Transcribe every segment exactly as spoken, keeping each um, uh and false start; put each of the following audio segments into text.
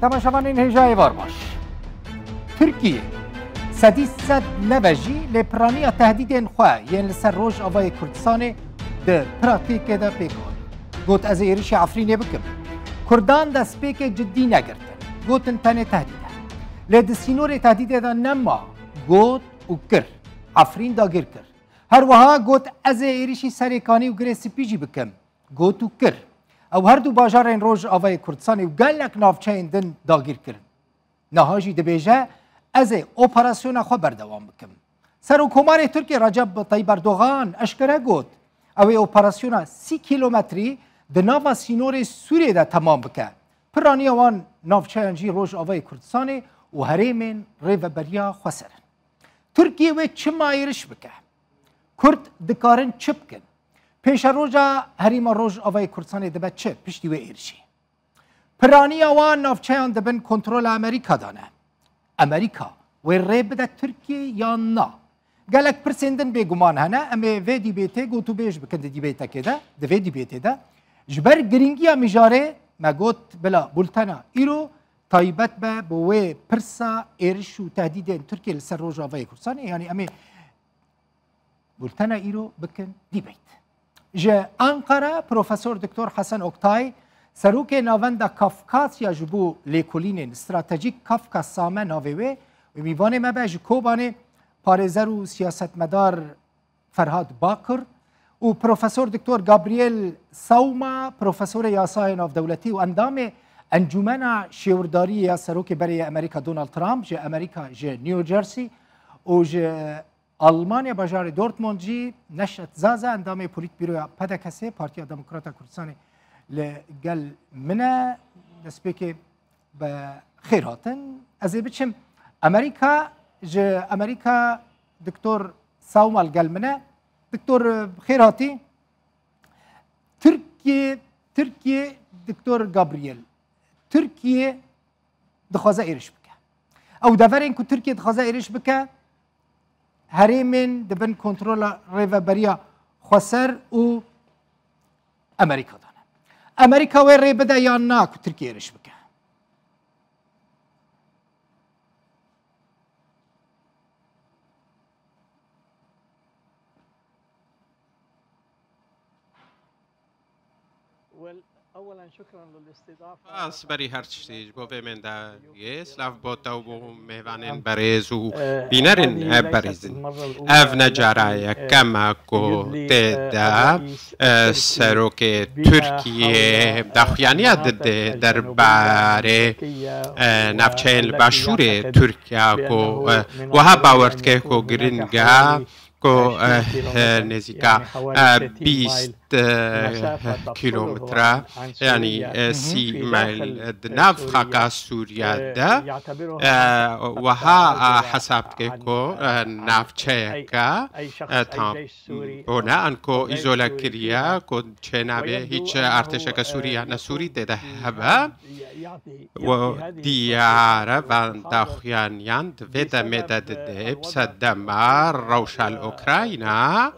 Temaşevanên hêja êvar baş. Tirkiye sedî sed nebe jî lê piraniya tehdîdên xwe yên li ser Rojavayê Kurdistanê di pratîkê de pêk hat. Got, "Ez ê êrişî Efrînê bikim." Kurdan destpêkê cidî negirtin. Gotin, "Tenê tehdîd e." Lê di sînorê tehdîdê de nema, got û kir. Efrîn dagîr kir. Her wiha got, "Ez ê êrişî Serêkanî û Girê Spî jî bikim." Got û kir. Ew her du bajarên Rojavayê Kurdistanê û gelek navçeyên din dagîr kirin. Niha jî dibêje, "Ez ê operasyona xwe berdewam bikim." Serokkomarê Tirkiyê Recep Tayyip Erdogan eşkere got, ew ê operasyona sî kîlometrî di nava sînorê Sûriyê de temam bike. Piraniya wan navçeyan jî Rojavayê Kurdistanê û herêmên Rêveberiya Xweser in. Tirkiye wê çima êriş bike? Kurd dikarin çi bikin? Pêşeroja herêma Rojavayê Kurdistanê dibe çi piştî wê êrişê? Piraniya wan navçeyan di bin kontrola Amerîka de ne. Amerîka wê rê bide Tirkiyê yan na? Gelek pirsên din bêguman hene. Em ê vê dîbêtê gotûbêj bikin di dîbêtekê de, di vê dîbêtê de. Ji ber girîngiya mijarê me got bila bultena îro taybet be bi wê pirsa êriş û tehdîdên Tirkiyê li ser Rojavayê Kurdistanê, yanî em ê bultena îro bikin dîbeyt. Ji Ankara Profesor Doktor Hasan Oktay, serokê Navenda Kafkasya ji bo lêkolînên stratejîk Kafkas Same navê wê, û mîvanê me be ji Kobanê parêzer û siyasetmedar Ferhat Bakur û Profesor Doktor Gabriel Sauma, Profesorê Yasayê Navdewletî û endamê Encûmena Şêwirdariyê ya Serokê Berê yê Amerîka Donald Trump ji Amerîka, ji New Jersey, û ji Almanya bajarê Dortmund jî Neşet Zaza, endamê Polîtbîroya P D K S'ê, Partiya Demokrata Kurdistanê, li gel min e. Destpêkê bi xêr hatin. Ez ê biçim Amerîka, ji Amerîka Doktor Sauma li gel min e. Doktor, bi xêr hatî. Tirkiye, Tirkiye, Doktor Gabriel, Tirkiye dixwaze êriş bike. Ew deverên ku Tirkiye dixwaze êriş bike, herêmên di bin kontrola Rêveberiya Xweser û Amerîka de ne. Amerîka wê rê bide yan na ku Tirkiye êriş bike? Spas berî her tiştî ji bo vê mendayê. Silav bo te û bo mêvanên berêz û bînerên berêzin. Ev ne cara yekem e ku tê de, e, serokê Tirkiyê daxuyaniya dide derbarê, e, navçeyên li başûrê Tirkiya ku, e, wiha bawer dike ku giring e, ku, eh, nêzîka, eh, bîst, eh, kîlometre, yanî, eh, sî meyl, eh, di nav xaka Sûriye de, eh, wiha, eh, hesab dike ku, eh, navçeyeke, eh, tam bone an ku îzole kiriye, ku çênabe hîç artêşeke Sûrî ya ne Sûrî tê de hebe. Û diyar e, van daxuyaniyan di vê demê de dide, bi sedema rewşa li Ukrayna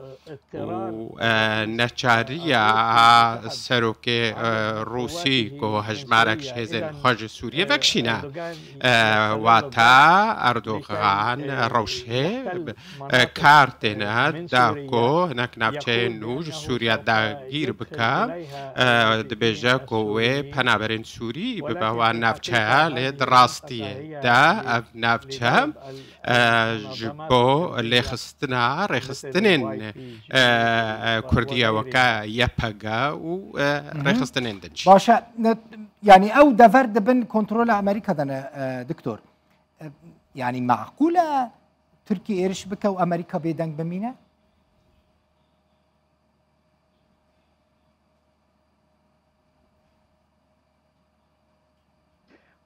û, e, neçariya serokê, e, Rûsî ku hejmarek ji hêzên xwe ji Sûriyê vekişîne. E, wata Erdogan rewşê, e, kar têne da ku hinek navçeyên nû ji Sûriya dagîr bike. E, dibêje ku wê penaberên Sûrî bibe wan navçeya, lê di rastiyê de ev navçe, e, ji bo lêxistina rêxistinên, e, e, Kurdî ye weke Y P G û, e, rêxistinên din jî. Baş e, ne, yanî ew dever di bin kontrola Amerîka de ne, e, doktor. E, yanî meqûl e Tirkiye êriş bike û Amerîka bêdeng bimîne?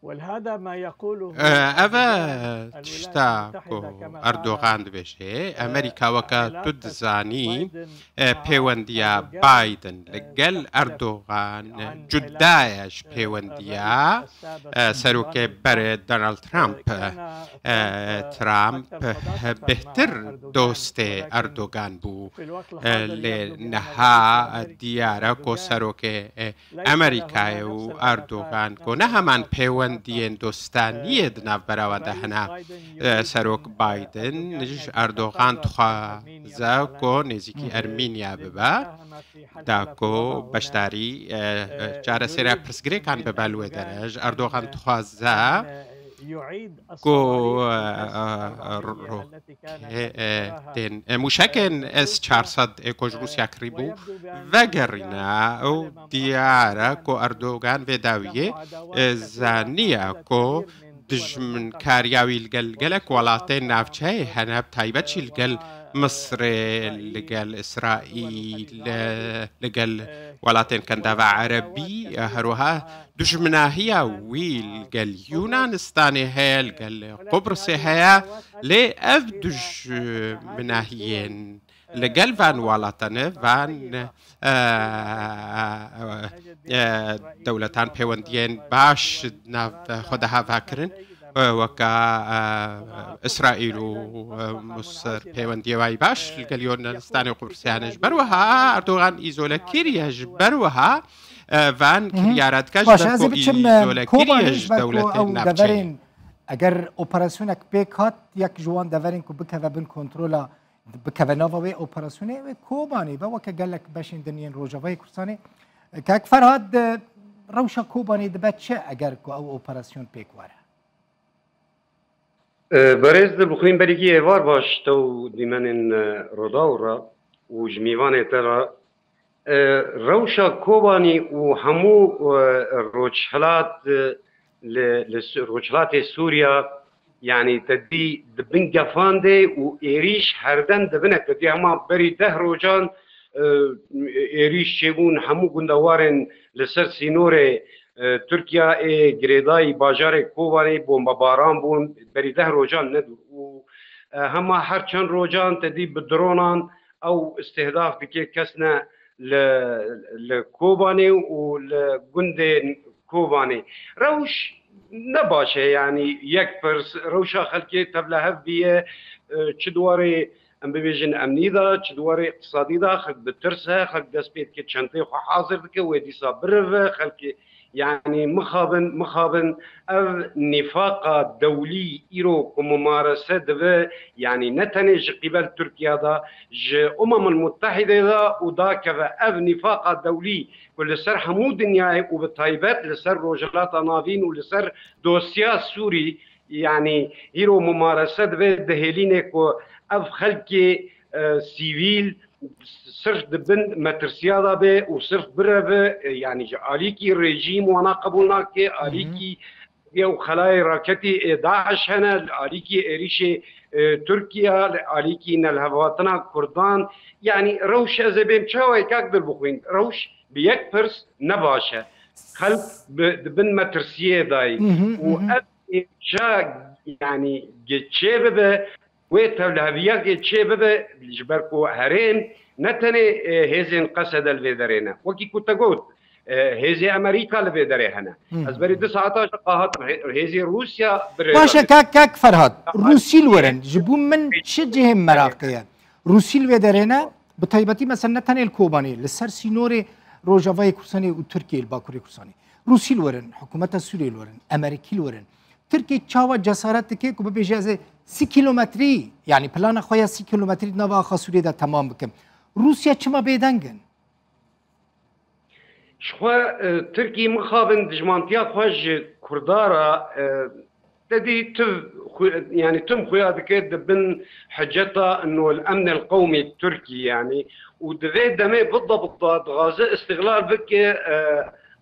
E, ev e tişta ku Erdogan dibêje. Amerîka, weke tu dizanî, e, pêwendiya Biden li gel Erdogan cuda ye ji pêwendiya, e, serokê berê Donald Trump. E, Trump bêhtir dostê Erdogan bû. E, lê niha diyar e ku serokê, e, Amerîkayê û Erdogan ku ne heman pêwend pêwendiyên dostaniyê di navbera wan de hene. E, Serok Biden ji Erdogan dixwaze ku nêzîkî Ermînya bibe, da ku beşdarî, e, e, çareserîya pirsgirêkan bibe li wê derê. Ji Erdogan dixwaze ku, e, e, e, ro-, e, e, tên, e, mûşekên S çar sed ê ku ji Rûsya kirîbû, vegerîne. Ew diyar e ku Erdogan vê dawiyê, e, zaniye ku dijminkariya wî li gel gelek welatên navçeyê hene, bi taybet jî li gel Misirê, li gel Îsraîl, e, li gel welatên Kendava Erebî, e, her wiha dijminahiya wî li gel Yunanistanê heye, li gel Qubrisê heye, lê ev dijminahiyên li gel van welatan, van, e, e, e, dewletan pêwendiyên baş di nav xwe de hava kirin, e, weka, e, Îsraîl û, e, Misir pêwendiyê wayî baş li gel Yunanistanê û Qubrisê hene. Ji ber wiha Erdogan îzole kiriye, ji ber wiha, e, van Hı hı. kiryara dike, ji Baş, ber ez ê ku biçim, e, îzole Kobanê, kiriye ji ji ber ku dewletên ew navçeyê. deverên, eger operasyonek pêk hat, yek ji wan deverên ku bikeve bin kontrola, bikeve nava wê operasyonê, wê Kobanê be, weke gelek beşên din yên Rojavayê Kurdistanê. Kek Ferhad, e, rewşa Kobanê dibe çi eger ku ew operasyon pêk were? E, berêz Dilbixwîn, berîkî êvar baş te û dîmenên, e, Rodaw re û ji mîvanê te re. E, rewşa Kobanî û hemû, e, Rojhilat, e, li, li Su-, Rojhilatê Sûriya, yanî te dî di bin gefan de û êrîş herdem dibine. Te dî hema berî deh rojan, e, êrîş çêbûn, hemû gundewarên li ser sînorê, e, Tirkiya ê girêdayî bajarê Kobanê bombebaran bûn, berî deh rojan ne dûr. Û, e, hema her çend rojan te dî bi dronan ew îstihdaf dike, kes ne li, li Kobanê û li gundên Kobanê. Rewş ne baş e, yanî yek pirs, rewşa xelkê tevlihev bûye, e, çi di warê, em bibêjin, emnî de, çi di warê îqtisadî de, xelk bi tirs e, xelk dest pê dike, çenteyê xwe hazir dike, wê dîsa birive, xelkê, yanî mixabin, mixabin ev nîfaqa dewlî îro ku mumarese dibe, yanî ne tenê ji qîbel Tirkiya de, ji Umemul Muttehîdê de û dakeve ev nîfaqa dewlî ku li ser hemû dinyayê û bi taybet li ser Rojhilata Navîn û li ser dosya Sûrî, yanî îro mumarese dibe, dihêlîne ku ev xelkê, e, sivîl sirf di bin metirsiya de be û sirf bireve, e, yanî ji alîkî rejîm wana qebûl nake, Hı hı. alîkî ew xelayê raketî ê DAIŞ hene, li alîkî êrîşê, e, Tirkiye, li alîkî nelhevhatina Kurdan. Yanî rewş ez ê bêm çawa ye, kak Dilbixwîn? Rewş bi yek pirs ne baş e. Xelk bi, di bin metirsiyê dayî. Hı hı, Û hı hı. ev êrîşa, yanî ge çê bibe, wê tevliheviyekê çê bibe, ji ber ku herêm ne tenê, e, hêzên Qesede li vê derê ne. Wekî ku te got, e, hêzê Amerîka li vê derê hene. Hı hı. Ez berî du saeta ji qahat hê-, hêzê Rûsya bi rê Baş e, de. kak, kak Ferhat, Rûsî li werin, ji bo min çi cihê meraqê ye? Rûsî li vê derê ne, bi taybetî mesela ne tenê li Kobanê, li ser sînorê Rojavayê Kurdistanê û Tirkiyê li Bakurê Kurdistanê. Rûsî li werin, hikûmeta Sûriyê li werin, Amerîkî li werin. Tirkiye çawa cesaret dike ku bibêje ez ê sî kîlometrî, yanî plana xwe ya sî kîlometrî di nava axa Sûriyê de temam bikim? Rûsya çima bêdeng in? Ji xwe, e, Tirkî mixabin dijmantiya xwe ji Kurda re, e, te dî tu xwe, yanî tim xuya dike di bin hiceta Nol Emnel Qewmî Tirkî, yanî û di vê demê bidda bidda dixwaze îstixlal bike, e,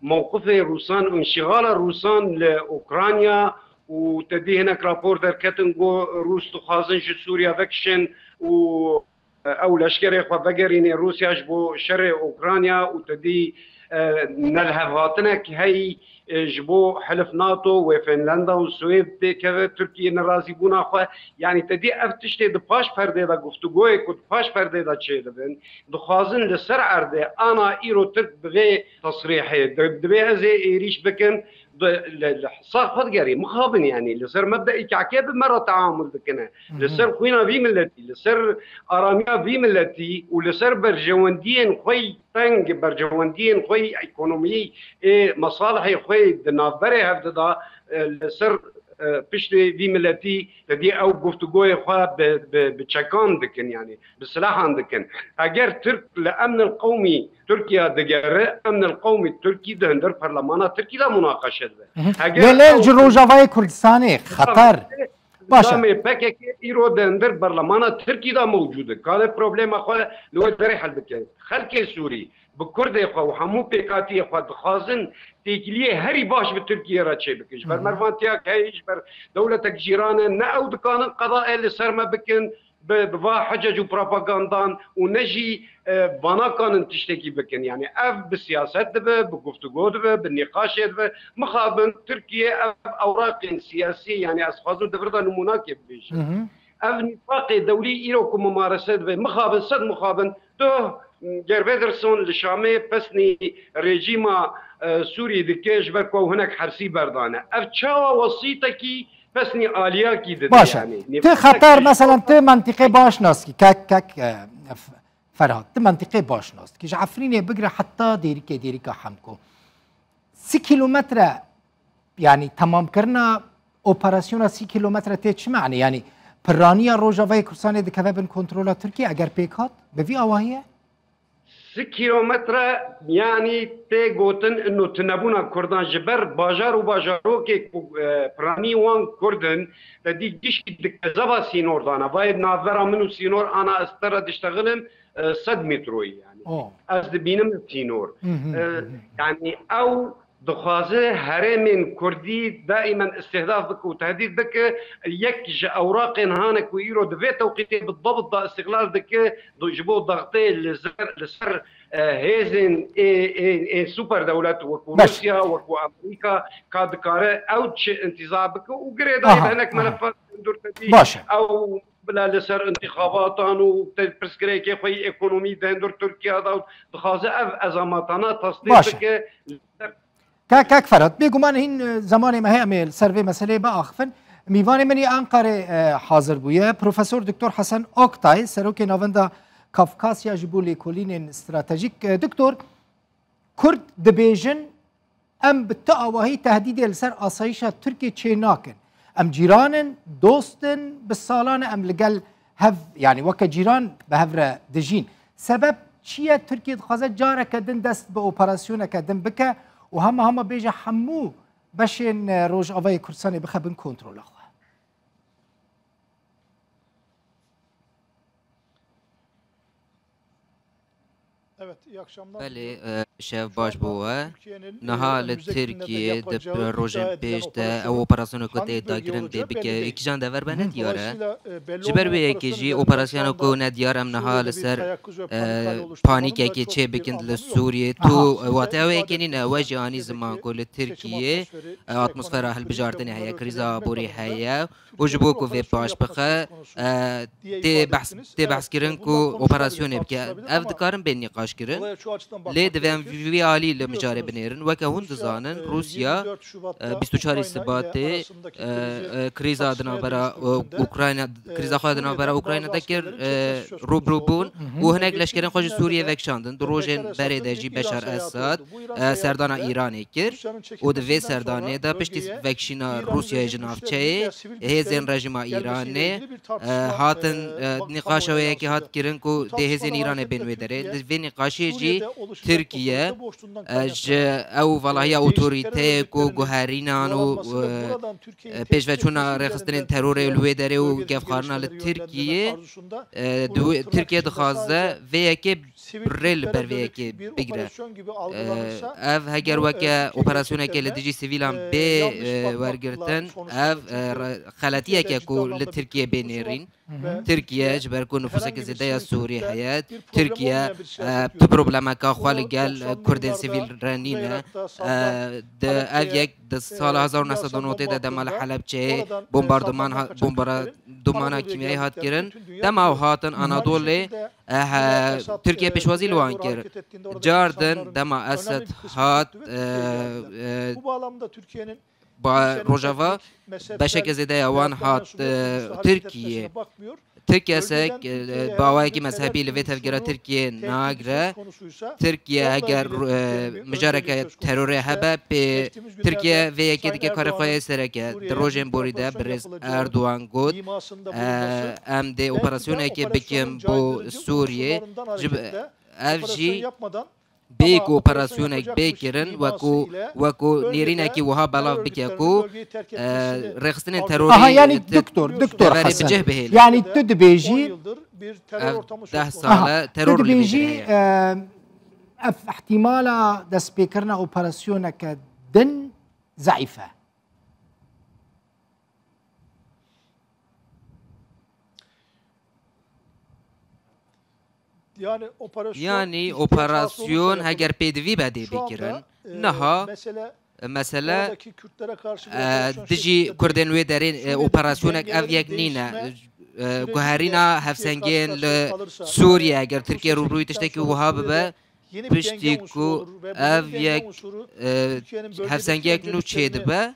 mewqifê Rûsan û înşîxala Rûsan li Ukrayna û te dî hinek rapor derketin ku Rûs dixwazin ji Sûriya vekişin û ew leşkerê xwe vegerînê Rûsya ji bo şerê Ukrayna û te dî, e, nelhevhatinek heyî, e, ji bo Hilif NATO wê Finlanda û Swêd pêkeve Tirkiye nerazîbûna xwe. Yanî te dî ev tiştê di paş perdê de, guftûgoyê ku di paş perdê de çêdibin, dixwazin li ser erdê ana îro Tirk bi vê tesrîhê, di-, divê ez ê êrîş bikim, Di, li, li hisa xwe digerî, mixabin, yanî li ser mebdeî kekê bi me re teamul dikine. Li ser xwîna vî miletî, li ser aramiya vî miletî û li ser berjewendiyên xwe yî teng, berjewendiyên xwe yî ekonomî, ê mesalihê xwe yî di navberê hev de da, e, li ser, e, piştê vî miletî te dî ew guftûgoyê xwe bi, bi, bi çekan dikin, yanî bi silahan dikin. Eger Tirk li emnil qewmî Tirkiye digere, emnil qewmî Tirkî di hundir perlemana Tirkî de munaqeşe dibe. Hı hı. Eger Lê, lê ew ji Rojavayê Kurdistanê xeter. Baş e. Nizamê P K K îro di hundir perlemana Tirkî de mewcûd e. Kare problema xwe li wê derê hel bike. Xelkê Sûrî bi Kurdê xwe û hemû pêkhatiyê xwe dixwazin têkiliyê herî baş bi Tirkiye re çêbikin. Ji ber Hı hı. mervantiya heyî, ji ber dewletek cîran e, ne ew dikanin qedayê li ser me bikin, bi, bi va hecec û propagandan û ne jî, e, vanakan in tiştekî bikin. Yanî ev bi siyaset dibe, bi guftûgo dibe, bi nîqaşê dibe. Mixabin Tirkiye ev ewraqên siyasî, yanî ez xwazim di vir de nimûnakê bibêjim. Hı hı. Ev nîfaqê dewlî îro ku mumarese dibe, mixabin, sed mixabin, tu Ger Wederson li Şamê pesnî rejîma, e, Sûrî dike ji ber ku ew hinek hersî berdane. Ev çawa wesîtekî pesnî aliyakî dide Baş e. yanî? Tu xeter, mesela, tu mentiqê baş nas dikî, kek, kek, e, F-, Ferhat, tu mentiqê baş nas dikî. Ji Efrînê bigire heta Dêrikê, Dêrika Hemko. Sî kîlometre, yanî temamkirina operasyona sî kîlometre tê çi mane? Yanî piraniya Rojavayê Kurdistanê dikeve bin kontrola Tirkiye eger pêk hat? Bi vî awahî ye? Sî kîlometre, yanî tê gotin ino tunebûna Kurdan ji ber bajar û bajarokê ku, e, piranî wan Kurd in, te dî gişkî di kezeba sînor dana. Vayê navbera min û sînor ana ez te re diştexilim, e, sed metroyî yanî. Oh. Ez dibînim sînor. Hı hı, E, hı hı. yanî ew dixwaze herêmên Kurdî daîmen îstihdaf bike û tehdît bike. Yek ji ewraqên hane ku îro di vê tewqîtê bi debit de îstîxlal dike, do-, ji bo dextê li ser, li ser, e, hêzên ê, ê, ê super dewlet wekû Baş. Rûsya, wekû Amerîka, ka dikare ew çi întiza bike û girêdayî Aha, bi hinek aha. melefat hundur tedî Baş e. ew bila li ser întîxabatan û te-, pirsgirêkê xwe yî ekonomî di hundur Tirkiye de dixwaze ev ezamatana tasdîq Baş e. bike. Kak, kak Ferhat, bêguman hîn, e, zemanê me heye em ê li ser vê meseleyê biaxifin. Mîvanê min ê Ankarê, e, hazir bûye. Profesor Doktor Hasan Oktay, Serokê Navenda Kafkasya ji bo Lêkolînên Stratejîk. E, Doktor, Kurd dibêjin, em bi tu awahî tehdîdê li ser asayişa Tirkiyê çê nakin. Em cîran in, dost in, bi salan e em li gel hev, yanî weke cîran bi hev re dijîn. Sebeb çi ye? Tirkiye dixwaze careke din dest bi operasyoneke din bike û hema hema bêje hemû beşên, e, Rojavayê Kurdistanê bixe bin kontrola xwe. Belê, e, şev baş bo we. Niha li Tirkiyê di rojên pêş de ew operasyona ku tê dakirin bê bike, kîjan dever be ne diyar e. Ji ber wê yekê jî operasyona ku ne diyar em niha li ser, e, panîkekê çê bikin li Sûriyê. Tu, e, wate ew yekê nîne, we jî anî ziman ku li Tirkiyê, e, atmosfera hilbijartinê heye, krîza aborî heye. û ji bo ku vê paş bixe, e, tê behs, tê behs kirin ku operasyonê bike. Ev dikarin bên nîqaş kirin. Lê divê em vî alî li mijarê binêrin. Weke hûn dizanin, Rûsya, e, bîst û çarê Sibatê, e, e, krîza di navbera, e, Ukrayna, krîza xwe di navbera Ukrayna de kir, e, rûbirû bûn û hinek leşkerên xwe ji Sûriyê vekişandin. Di rojên berê de jî Beşar Esad, e, serdana Îranê kir û di vê serdanê de piştî vekişîna Rûsyayê ji navçeyê, hêzên rejîma Îranê, e, hatin, e, nîqaşa wê yekê hat kirin ku dê hêzên Îranê bên wê derê. Di vê nîqaşê jî Tirkiye, e, ji ew valahiya otorîteyê ku guherînan û, e, e, pêşveçûna rêxistinên terorê li wê derê û gefxwarina li Tirkiyê, e, di wê, Tirkiye dixwaze vê yekê rê li ber vê yekê bigire. E, ev heger weke operasyoneke li dijî sivîlan bê, e, wergirtin, ev, e, re-, xeletiyeke ku li Tirkiye bê nêrîn. Tirkiye ji ber ku nifûseke zêde ya Sûrî heye, Tirkiye, e, tu problemeka xwe li gel, e, Kurdên sivîl re nîne. E, di ev yek di sala hezar û neh sed û notê de dema li Helebçeyê bombarduman ha-, bombardumana kîmyayî hat kirin. Dema ew hatin Anadolê, e, he, Tirkiye pêşwazî li wan kir. Car din dema Esed hat, e, e, Ba Rojava beşeke zêde ya wan hat, e, Tirkiye. Tirkiye se, e, bi awayekî mezhebî li vê tevgera Tirkiye nagre. Tirkiye heger, e, mijareke terorê hebe, pê Tirkiye vê yekê dike karê xwe yê sereke. Di rojên borî de birêz Erdogan got, e, em dê operasyonekê bikin bo Sûriyê. Ji bi-, ev jî bê ku operasyonek bê kirin, wekû, wekû nêrînekî wiha belav bike ku, e, rêxistinên terorî, Aha, yani e, te-, doktor, doktor deverê bi Hasan. Cih bihêle. Yani tu dibêjî, ev deh sal e teror li vê derê heye. E, ev ihtimala destpêkirina operasyoneke din zeîf e. Yani operasyon heger pêdivî be dê bikirin. Niha mesele, e, dijî Kurdên wê derê, e, operasyonek ev yek nîne. E, guherîna hevsengiyên li Sûriye, eger Tirkiye rûbirûyî tiştekî wiha bibe, piştî ku ev yek, e, hevsengiyek nû çêdibe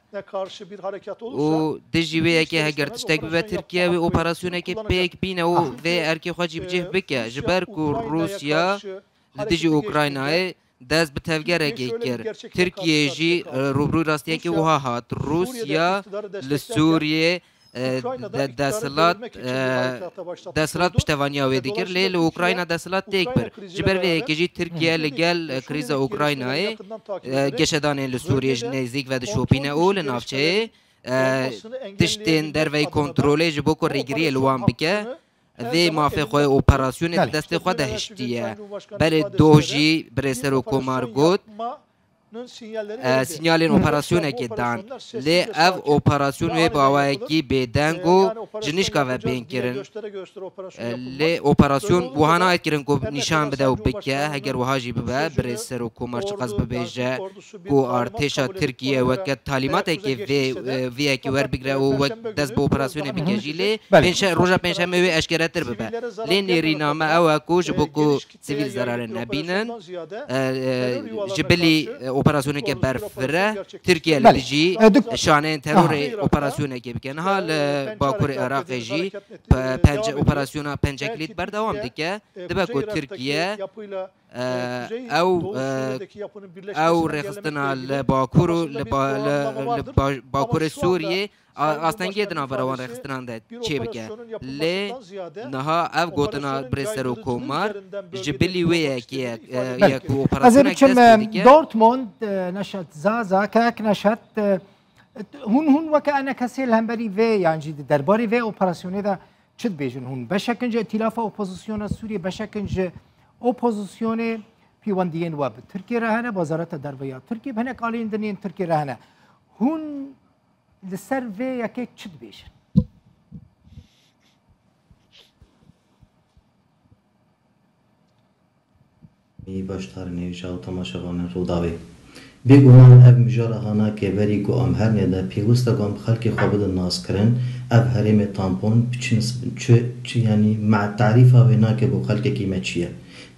û dijî wê yekê heger tiştek bibe, Tirkiye wê operasyonekê pêk bîne û vê erkê xwe cîbicih bike. Ji ber ku Rûsya li dijî Ukraynayê dest bi tevgerekê kir. Tirkiye jî, e, rûbirû rastiyekê wiha hat. Rûsya li Sûriyê, e, de-, desthilat, e, desthilat piştevaniya wê dikir, lê li Ukrayna desthilat têk bir. Ji ber vê yekê jî Tirkiye li gel, e, krîza Ukraynayê, e, geşedanên li Sûriyê ji nêzîk ve dişopîne û li navçeyê, e, tiştên derveyî kontrolê ji bo ku rêgiriyê li wan bike, vê mafê xwe yê operasyonê di destê xwe de hiştiye. Belê doh jî birêz Serokkomar got, e, sinyalên operasyonekê dan. Lê ev operasyon wê bi awayekî bêdeng û ji nişka ve bên kirin. E, lê operasyon wiha nayê kirin ku nîşan bide û bike, heger wiha jî bibe, birêz Serokkomar çiqas bibêje ku artêşa Tirkiye weke talîmatekê vê, e, vê yekê werbigire û wek dest bi operasyonê bike jî, lê Belê. pênce-, roja pêncşemê wê eşkeretir bibe. Lê nêrîna me ew e ku ji bo ku sivîl zerarê nebînin, e, e, ji bilî, e, operasyoneke berfireh Tirkiye li Belê. dijî E, dik- şaneyên terorê Aha. operasyonekê bike. Niha li Bakurê Iraqê jî pe-, pence, operasyona Pencekilit berdewam dike. Dibe ku Tirkiye, e, ew, e, ew rêxistina li Bakur û li ba-, li, li ba-, Bakurê Sûriyê a-, astengiyê di navbera wan rêxistinan de çêbike. Lê niha ev gotina birêz Serokkomar ji bilî wê yekê ye, e, Belê. ye ku Ez ê operasyonek biçim, dest pê e, dike. Dortmund, e, Neşet Zaza, kek Neşet, e, hûn, hûn weke enekesê li hemberî vê, yan jî di derbarê vê operasyonê de çi dibêjin? Hûn beşek in ji îtîlafa opozisyona Sûriyê, beşek in ji opozisyonê, pêwendiyên we bi Tirkiye re hene, wezareta derve ya Tirkiye, bi hinek aliyên din yên Tirkiye re hene. Hûn li ser vê yekê çi dibêjin? Baş tarî nêvîşa û temaşevanên Rûdawê. Bêguman ev mijara hanakê berî ku em herne de pêwist e ku em bi xelkê xwe bidin naskirin, ev herêmê tampon bi çi nis-, çi, çi, yanî me tarîfa wê nake bo xelkekî me çi ye?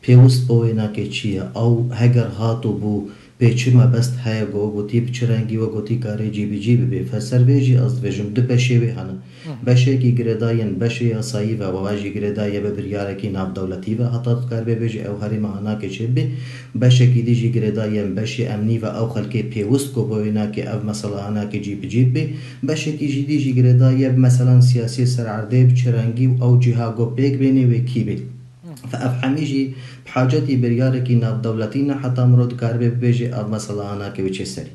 Pêwist bo wê nake çi ye? Ew heger hat û bû, pê çi mebest heye ku we gotî bi çi rengî we gotî karê cîbicî bibê? Fer ser vê jî ez dibêjim du beşê wê hene. Beşekî girêdayên beşê yasayî ve, we jî girêdayî ye bi biryarekî navdewletî ve, heta dikaribe bêje ew herêma hanakê çêbibê. Beşekî dî jî girêdayî ye bi beşê emnî ve, ew xelkê pêwist ku bo wê nake ev mesela hanakê cîbicî bibê. Beşekî jî dî jî girêdayî ye bi meselan siyasî ser erdê bi çi rengî û ew cîha ku pêk bênê wê kî bê. Fe ev hemî jî bi hacetî biryarekî navdewletî ne, heta mirov dikaribe bibêje ev mesela hanakê wê çê serî.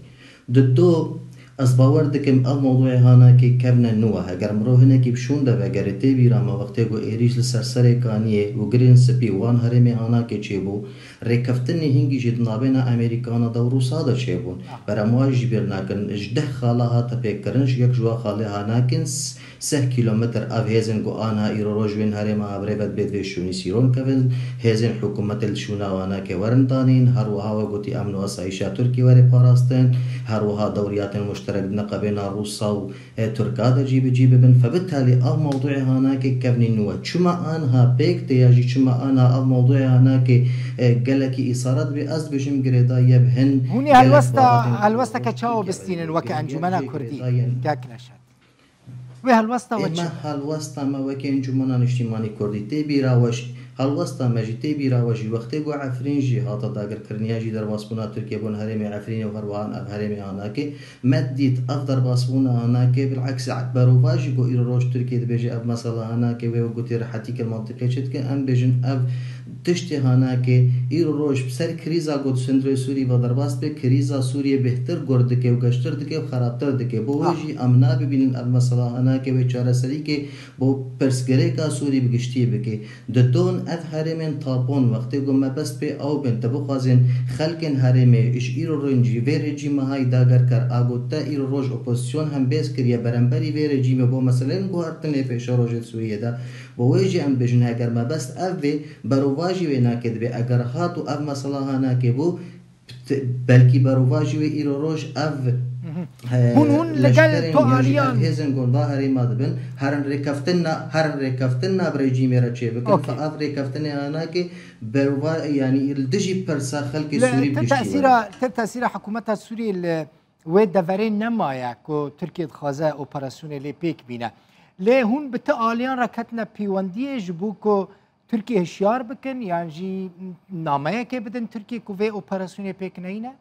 Di do Ez bawer dikim ev mewdûê hanakê kevne nû e. Heger mirov hinekî bi şûn de vegerê, tê bîra me wextê ku êrîş li ser Serê Kaniyê û Girên Spî û wan herêmê hanakê çêbû, rêkeftinê hingî jî di navbêna Amerîkana de û Rûsa de çêbûn. Berem wan jî bîr nakin, ji deh xala hate pêkkirin, ji yek ji wan xalê hanakên s-, seh kîlometr ev hêzên ku anha îro roj wên herêma ev rê ve dibê divê şûnî sîron kevin, hêzên hikûmetê li şûna wan nake werin danîn, her wiha we gotî emn û asayîşa Tirkiyê were parastin, her wiha dewriyatên muşterek di neqebêna Rûsa û, e, Tirka de cî bi cî bibin. Fe bitalî ev mewdûê hanake kevnî nû e. Çima anha pêk tê ya jî çima anha ev mewdûê hanake, e, gelekî îsara dibê, ez dibêjim girêdayî ye bi hin Hûn ê gelek helwesta, bahatên helwesteke çawa girêdayî bistînin weke girêdayî Encûmena girêdayî Kurdî? Kek Neşet. Wê helwesta we çi? Ê me helwesta me weke Encûmena Niştîmanî Kurdî tê bîra we jî, helwesta me jî tê bîra we jî, wextê ku Efrîn jî hate dagirkiriniya jî derbasbûna Tirkiye bûn herêmê Efrînê û her wiha ev herêmê hanakê, me dît ev derbasbûna hanakê, bileks berovajî ku îro roj Tirkiye dibêje ev mesela hanakê wê û gotî rehetî kir mantiqê çi dike, em bêjin ev Tiştê hanakê, îro roj bi ser krîza ku di sindrê Sûrî ve derbas dibe, krîza Sûriyê bêhtir gur dike û geştir dike û xerabtir dike. Bo wê Ha. jî em nabibînin ev mesela hanakê wê çareserîkê bo pirsgirêka Sûrî bi giştiyê bike. Di don ev herêmên tapon wextê ku mebest pê ew bin, te bixwazên xelkên herêmê ji îro roj jî vê rejîmê hay dagerker a ku te îro roj opozîsyon hembêz kiriye beramberî vê rejîmê bo meseleyên guhertinê pêşerojê Sûriyê de. Bo wê jî em dibêjin heger mebest ev bê, berovajî wê nake dibê. Eger hat û ev mesela hanake bû, t-, belkî berovajî wê îro roj ev, Mhm. e, Hûn, hûn li gel leşkerên to yan jî ev aliyan hêzên gonva herêma dibin, herin rêkeftina, herin rêkeftina bi rejîmê re çêbikin. Okey. Fe ev rêkeftinê hanake berova, yanî li dijî pirsa xelkê Sûrî bi giştî were. Li te tesîra, te tesîra hikûmeta Sûriyê li wê deverê nemaye ku Tirkiye dixwaze operasyonê lê pêk bîne. Lê hûn bi ti aliyan re ketine pêwendiyê ji bo ku Tirkiye hişyar bikin yan jî nameyekê bidin Tirkiye ku vê operasyonê pêk neyne?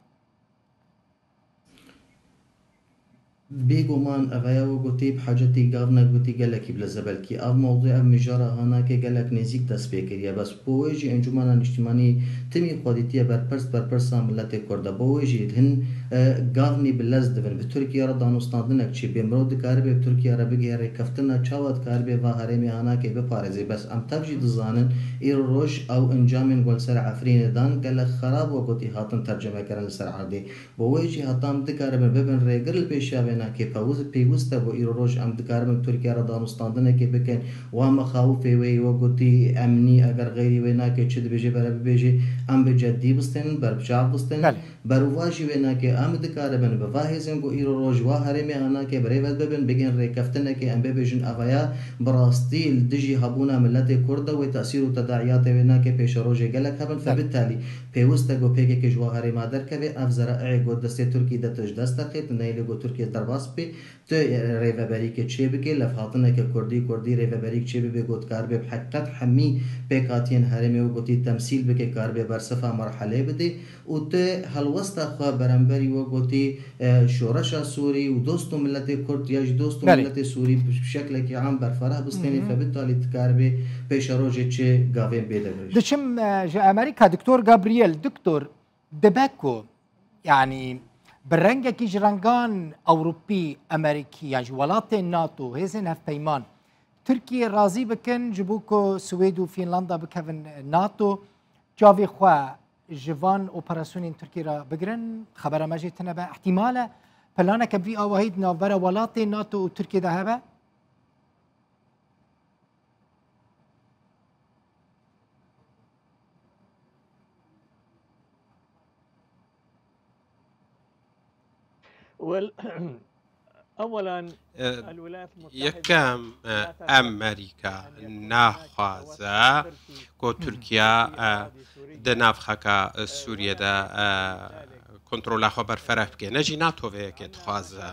Bêguman ev ya we gotî bi hacetî gavnek gotî gelekî bilez e, belkî ev mewdû, ev mijara hanake gelek nêzîk dest pê kiriye. Bes bo wê jî Encûmena Niştîmanî timî xwedîtiye berpirs, berpirsa miletê Kurd e. Bo wê jî hin, e, gavnî bi lez dibin. Bi Tirkiye re danûstandinek çêbê, mirov dikaribe bi Tirkiye re bigihê rêkeftina çawa dikaribe va herêmê hanakê biparêzê. Bes em tev jî dizanin, îro roj ew encamên ku li ser Efrînê dan gelek xerab wek gotî hatin tercime kirin li ser erdê. Bo wê jî heta em dikaribin bibin rêgir li pêşiya vê nakê, pewis-, pêwist e bo îro roj em dikaribin Tirkiye re danûstandinekê bikin. Wa mixawifê wê yê wek gotî emnî, eger xeyrî wê nakê çi dibêje bere bibêje, em bi ceddî bistênin, ber bi çav bistênin. Belê. Berovajî wê nakê em dikaribin bi va hêzên ku îro roj wa herêmê hanakê bi rê ve bibin, bigên rêkeftinekê em bibêjin ev ya bi rastî li dijî hebûna miletê Kurd de wê tesîr û tedaiyatê wê nakê pêşerojê gelek hebin. Belê. Fe bitalî pêwist e ku pêkekê ji wa herêma derkeve, ev zeraîê ku destê Tirkî de tu ji dest derxê, tu neyê lê ku Tirkiye derbas bê, tu rêveberîkê çêbikê, levhatineke kurdî, kurdî rêveberîk çêbibe ku dikaribe bi heqîqet hemî pêkhatiyên herêmê wek gotî temsîl bike, karibe bersiva merhelê bidê û tu helwesta xwe beramberî wek gotî, e, şoreşa Sûrî û dost û miletê Kurd ya jî dost û Belê. miletê Sûrî bi şeklekî am berferah bistênê, Hı hı. fe bitalî dikaribe pêşerojê çi gavên bê de girêj. Diçim, e, ji Amerîka, Doktor Gabriel, Doktor, dibe ku, yanî, bi rengekî ji rengan Ewropî, Amerîkî, yan jî welatên nato, hêzên hevpeyman, Tirkiyê razî bikin, ji bo ku Swêd û Fînlanda bikevin nato, çavê xwe ji van operasyonên Tirkiyê re bigirin, xebera me jê tune be. Îhtîmal e planeke bi vî awahî di navbera welatên nato û Tirkiyê de hebe? Well, أولاً، E, الولايات المتحدة yekem, e, لا ترغب Amerîka في أن يكون هناك naxwaze توسع تركي ku في Tirkiye, e, أراضي سورية. Di nav xaka, e, Sûriyê de, e, kontrola xwe berfereh bike. Ne jî nato vê yekê dixwaze.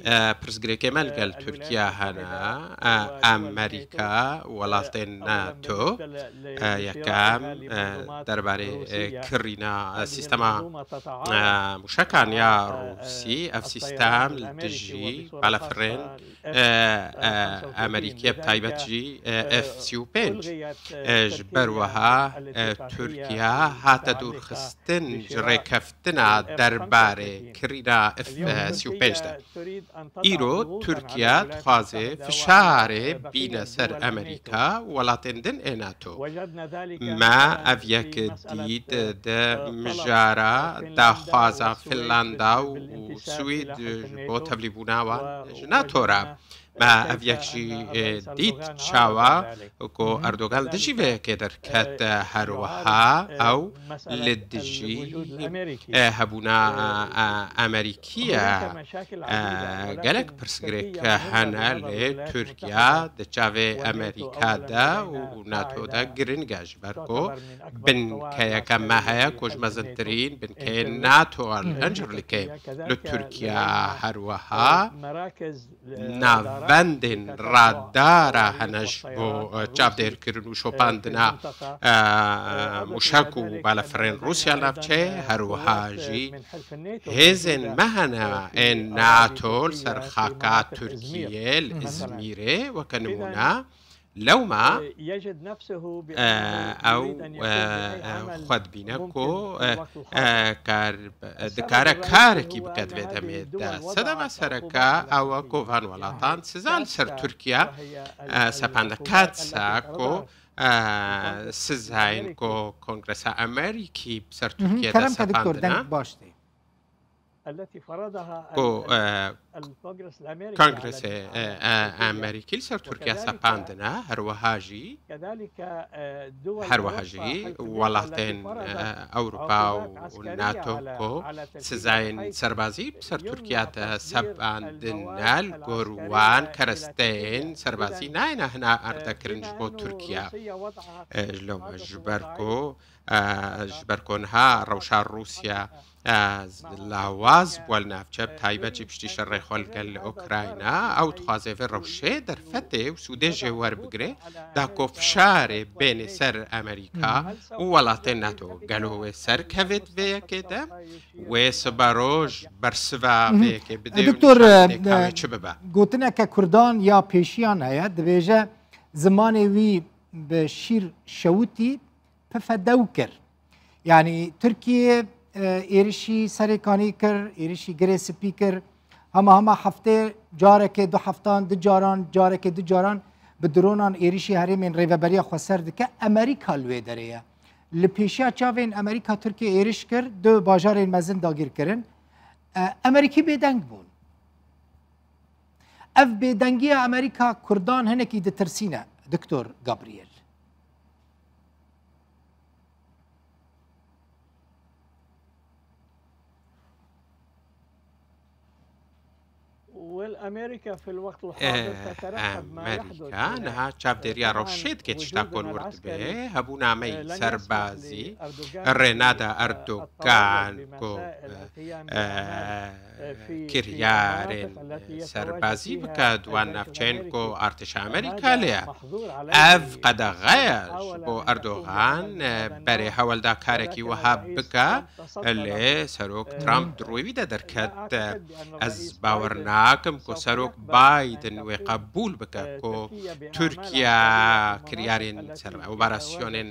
E, pirsgirêkê me li gel Tirkiye hene. E, Amerîka, welatên nato, e, yekem, e, derbarê, e, kirîna, e, sîstema, e, mûşekan ya Rûsî, ev sîstem li dijî balafirên, e, e, Amerîkê, bi taybet jî, e, F sî û pênc. E, ji ber wiha, e, Tirkiye hate dûrxistin ji rêkeftina derbarê kirîna F sî û pênc de. Îro Tirkiye dixwaze fişarê bîne ser Amerîka û welatên din ê NATO. Me ev yek dît di mijara daxwaza Finlanda û Swîd ji bo tevlîbûna wan ji NATO re. Me ev yek jî, e, dît çawa ku Erdogan li dijî vê yekê derket, e, her wiha ew li dijî, e, hebûna, e, e, Amerîkî ye. E, gelek pirsgirêk hene lê Tirkiye di çavê Amerîka de û NATO de giring e, ji ber ku binkeyeke me heye ku ji mezintirîn binkeyên NATO li Incirlikê li Tirkiye her wiha navendên radara hene ji bo, e, çavdêrkirin û şopandina, e, mûşek û balefirên Rûsya navçeyê, her wiha jî hêzên me hene ên NATO li ser xaka Tirkiyê, li Îzmîrê, weke nimûne. Lewma, e, ew, e, e, xwe dibîne ku, e, e, kar, dikare karekî bike di vê demê de. Sedema sereke ew e ku van welatan siza li ser Tirkiye, e, sepandine. Katsa ku, e, sizayên ku Kongresa Amerîkî bi ser Tirkiye de sepandine. Ku, e, Kongresê, e, e, Amerîkî li ser Tirkiye sepandine, her wiha jî, her wiha jî welatên, e, Ewropa û NATO ku sizayên serbazî bi ser Tirkiye de sepandine, li gor wan keresteyên serbazî nayêne hina ardekirin ji bo Tirkiye. E, ji lewma ji ber ku, e, ji ber ku niha rewşa Rûsya, e, lawaz bû li navçe, bi taybet jî piştî şerê xwe li gel Ukrayna, ew dixwaze vê rewşê derfetê û sûdê jê werbigire, da ku fişarê bêne ser Amerîka û welatên NATO. Gelo wê serkeve di vê yekê de, wê siberoj bersiva vê yekê bide û nîşanê ka wê çi bibe? Gotineke Kurdan ya pêşiyan heye, dibêje, zimanê wî bi şîr şewitî, pife dew kir. Yanî Tirkiye, e, êrişî Serêkanî kir, êrişî Girê Spî kir. Hema hema heftê carekê, du heftan, du caran, carekê du caran bi dronan êrişî herêmên Rêveberiya Xweser dike. Amerîka li wê derê ye. Li pêşiya çavên Amerîka Tirkiye êriş kir, du bajarên mezin dagîr kirin. E, Amerîkî bêdeng bûn. Ev bêdengiya Amerîka Kurdan hinekî ditirsîne, Doktor Gabriel. Amerîka niha çavdêriya rewşê dike tişta ku li wir dibe. Hebûna me yî serbazî rê nade Erdogan ku, e, kiryarên serbazî bike di wan navçeyên ku artêşa Amerîka lê ye. Ev qedexe ye ji bo Erdogan, e, berê hewlda karekî wiha bike, lê Serok Trump di rûyê wî de derket. Ez bawer nakim ku Serok Biden wê qebûl bike ku Tirkiye kiryarên ser-, operasyonên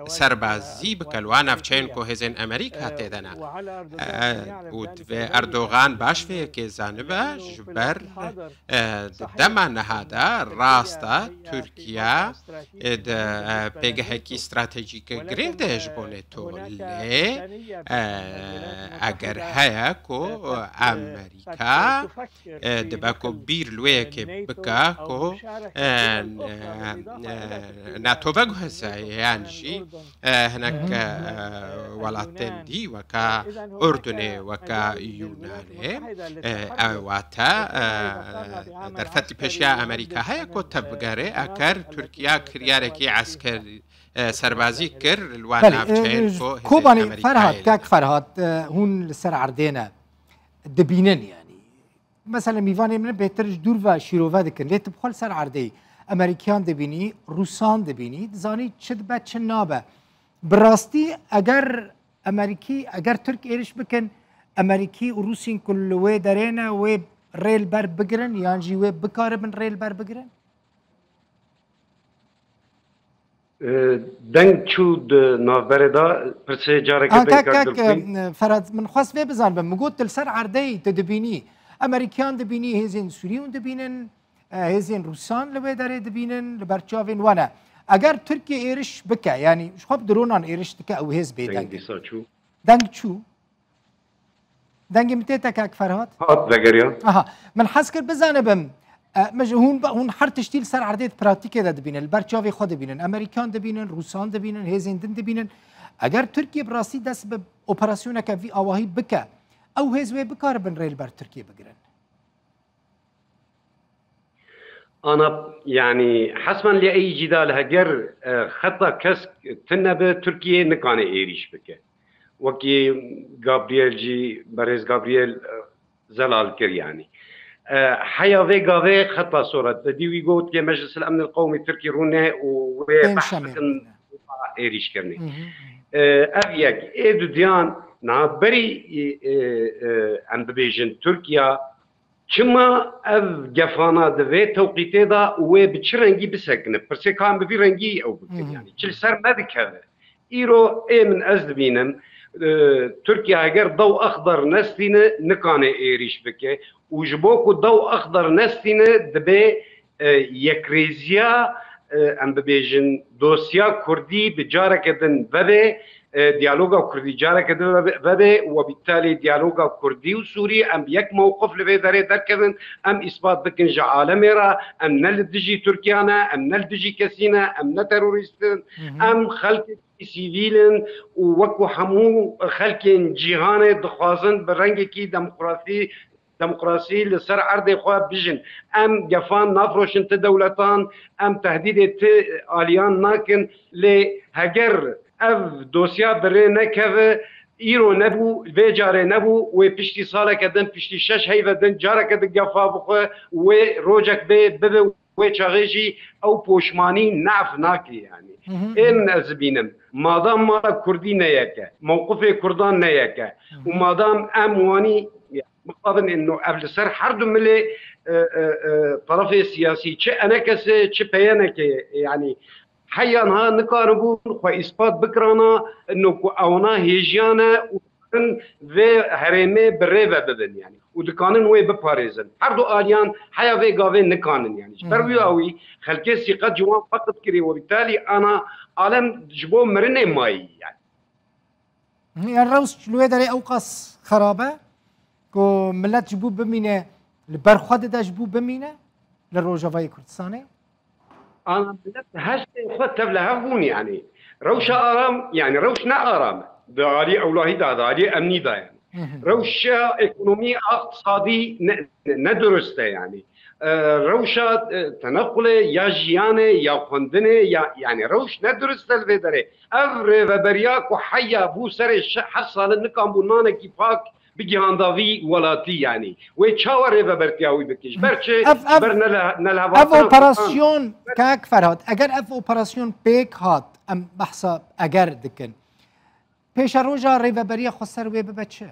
serbazî bike li wan navçeyên ku hêzên Amerîka tê de ne. E, û divê Erdogan baş vê yekê zanibe, ji ber, e, di dema niha de rast e Tirkiye, e, di, e, pêgehekî stratejîk girîng de ye ji bo NATO. Lê, e, eger heye ku Amerîka, e, dibe ku bîr li wê yekê bike ku, e, e, NATO veguheze yan jî, e, hinek, e, welatên dî weke Urdunê, weke Yûnanê, e, ew wate, e, derfet li pêşiya Amerîka heye ku tev bigere, eger Tirkiye kiryarekî esker, e, serbazî kir li wan navçeyên ku hêzên Amerîkayê. Kobanê Ferhat, kak Ferhat, e, hûn li ser erdê ne, dibînin yanî. Mesela mîvanê min bêtir ji dûr ve şîrove dikin. Lê tu bi xwe li ser erdê yî. Amerîkiyan dibînî, Rûsan dibînî, dizanî çi dibe, çi nabe. Bi rastî eger Amerîkî, eger Tirk êriş bikin, Amerîkî û Rûsîn ku li wê derê ne, wê rê li ber bigirin yan jî wê bikaribin rê li ber bigirin? E, deng çû di navberê de, pirsê careke Ah, din kak, kak, kak, e, Ferhat, min xwest vê bizanibim. Min got, tu li ser erdê yî, tu dibînî. Amerikan dibînî, hêzên Sûrî hûn dibînin, e, hêzên Rûsan li wê derê dibînin, li ber çavên we ne. Eger Tirkiye êriş bike, yanî ji xwe bi dronan êriş dike, ew hêz bêdeng in. Deng dîsa çû. Deng çû. Dengê min tê te, kak Ferhat? Hat vegeriya. Aha. Min hez kir bizanibim, e, min ji hûn, hûn her tiştî li ser erdê di pratîkê de dibînin, li ber çavê xwe dibînin. Amerikan dibînin, Rûsan dibînin, hêzên din dibînin. Eger Tirkiye bi rastî dest bi operasyoneke vî awahî bike, ew hêz wê bikaribin rê li ber Tirkiye bigirin? Ana, yanî, hesmen li ey cî de li heger, e, xeta kesk tune be, Tirkiye nikane êrîş bike. Wekî Gabriel jî, berêz Gabriel, e, zelal kir, yanî. E, heya vê gavê xeta sor e. Te dî wî got, yê Meclis el Emn el Qewmî Tirkî rûne û wê Pênc behs şemê bikin rûne. Êrîş kirinê. Hı hı, hı. E, ev yek. Ê dudiyan, niha berî, e, e, e, em bibêjin, Tirkiye çima ev gefana di vê tewqîtê de û wê bi çi rengî bisekine? Pirsê ka em bi vî rengî ew bikin, Hı hı. yanî çi li ser me dikeve? Îro ê min ez dibînim, e, Tirkiye heger dew exder nestîne, nikane êrîş bike û ji bo ku dew exder nestîne, dibe, e, yekrêziya, e, em bibêjin, dosya Kurdî bi careke din vebe, e, diyaloga Kurdî careke din vebe, vebe, we bîtalê diyaloga Kurdî û Sûrî em bi yek mewqif li vê derê derkevin, em îspat bikin ji alemê re, em ne li dijî Tirkiye ne, em ne li dijî kesî ne, em ne terorîst in, Hı hı. em xelkê sivîl in û wekû hemû xelkên cîhanê dixwazin bi rengekî demokrasî, demokrasî li ser erdê xwe bijin. Em gefan nafroşin ti dewletan, em tehdîdê ti aliyan nakin, lê heger ev dosya bi rê nekeve, îro nebû, vê carê nebû, wê piştî saleke din, piştî şeş heyve din, careke din gefa bixwe, wê rocek bê, bibe wê çaxê jî ew poşmanî nef nake, yanî. Hı hı. Ê min ez dibînim, madam mala Kurdî ne yek e, mewqifê Kurdan ne yek e Hı hı. û madam em wanî mixabin ino ev li ser her du milê, e, e, e, tarafê siyasî, çi E N K S, çi P Y N K, yanî heya niha nikaribûn xwe îspat bikirana ino ku ewna hêjiya ne û dikarin vê herêmê bi rê ve bibin, yanî, û dikanin wê biparêzin. Her du aliyan heya vê gavê nikanin, yanî. Ji ber wî awî xelkê sîqet ji wan feqit kirî, we bîtalî ana alem ji bo mirinê mayî, yanî. Yan rewş li wê derê ew qas xerab e ku millet ji bo bimîne, li ber xwe dide ji bo bimîne li Rojavayê Kurdistanê? Ana millet heştê xwe tev li hev bûn, yanî. Rewşa aram, yanî rewş ne aram e. Di alî ewlahî de, di alî emnî de, yanî. Hı hı. Rewşa ekonomî, iqtisadî ne, ne durust e, yanî. E, rewşa, e, tenequlê ya jiyanê, ya xwendinê, ya, yanî rewş ne durust e li vê derê. Ev rêveberiya ku heya bû serê şe-, heft salin nikan bû nanekî pak bigihanda vî welatî, yanî. Wê çawa rêvebertiya wî bike? Ji ber çi? Ev, ev, Ji ber ne le-, ne ev lihevastina operasyon, Kurdan. Kak Ferhat, eger ev operasyon pêk hat, em behsa eger dikin. Pêşeroja rêveberiya xweser wê bibe çi?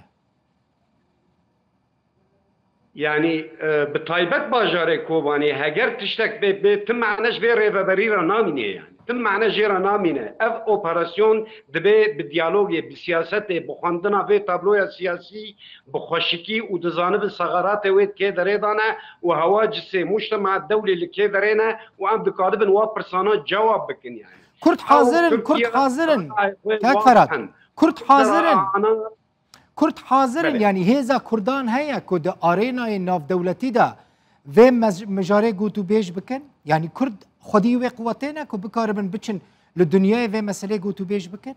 Yanî, e, bi taybet bajarê Kobanê heger tiştek bê, bê, ti mane ji vê rêveberî re namîne, yanî. Ti mane jê re namîne. Ev operasyon dibe bi diyalogê, bi siyasetê, bi xwendina vê tabloya siyasî, bi xweşikî û dizanibin sexeratê wê di kê derê de ne û hewa cisê mujtema dewlê li kê derê ne û em dikaribin wa pirsana cewab bikin, yanî. Kurd hazir in, Kurd hazir in. Kak Ferhat, Kurd hazir in. Kurd hazir in, Belê. Yanî hêza Kurdan heye ku di arênayê navdewletî de vê mez-, mijarê gotûbêj bikin? Yanî Kurd xwedî wê quwetê ne ku bikaribin biçin li dinyayê vê meselê gotûbêj bikin?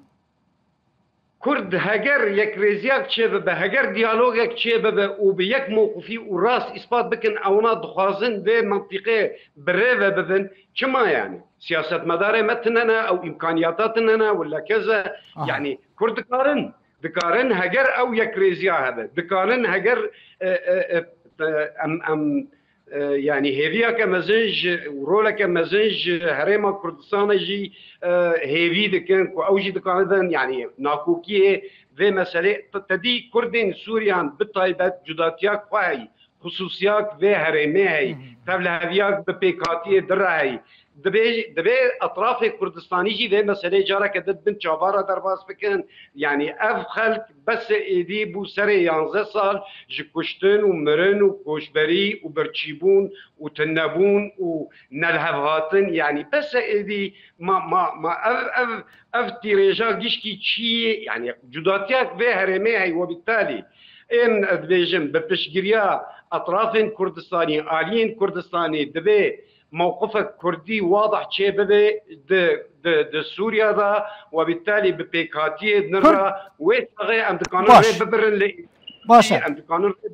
Kurd heger yekrêziyak çêbibe, heger diyalogek çêbibe û bi yek mewqifî û rast îspat bikin ewna dixwazin vê mentiqê bi rê ve bibin, çima yanî? Siyasetmedarê me tune ne, ew îmkaniyata tune ne, wille keze, Aha. yanî Kurd dikarin. Dikarin heger ew yekrêziya hebe. Dikarin heger, e, e, e, e, em, em, e, yanî hêviyeke mezin ji, û roleke mezin ji Herêma Kurdistanê jî, e, hêvî dikin ku ew jî dikarin, yanî nakokiyê vê meselê. Te, te dî Kurdên Sûriyan bi taybet cudatiya xwe heyî. xisûsiyak vê herêmê heyî, tevliheviyak bi pêkhatiyê di re heyî. Dibê, divê etrafê Kurdistanî jî vê meseleyê careke din bin çava re derbas bikin. Yanî ev xelk bes êdî bû serê yanzdeh sal ji kuştin û mirin û koçberî û birçîbûn û tunebûn û nelhevhatin. Yanî bes êdî ma, ma, ma ev, ev, ev tîrêja gişkî çi ye? Yanî cudatiyak vê herêmê heyî, webîtalî. Ên ez dibêjim, bi piştgiriya etrafên Kurdistanî, aliyên Kurdistanî divê mewqifek Kurdî wadih çê bibe di, di, di Sûriya de, webîtalî bi pêkhatiyê din Kurd re wê çaxê em dikanin Baş. rê bibirin lê Baş e. em dikanin rê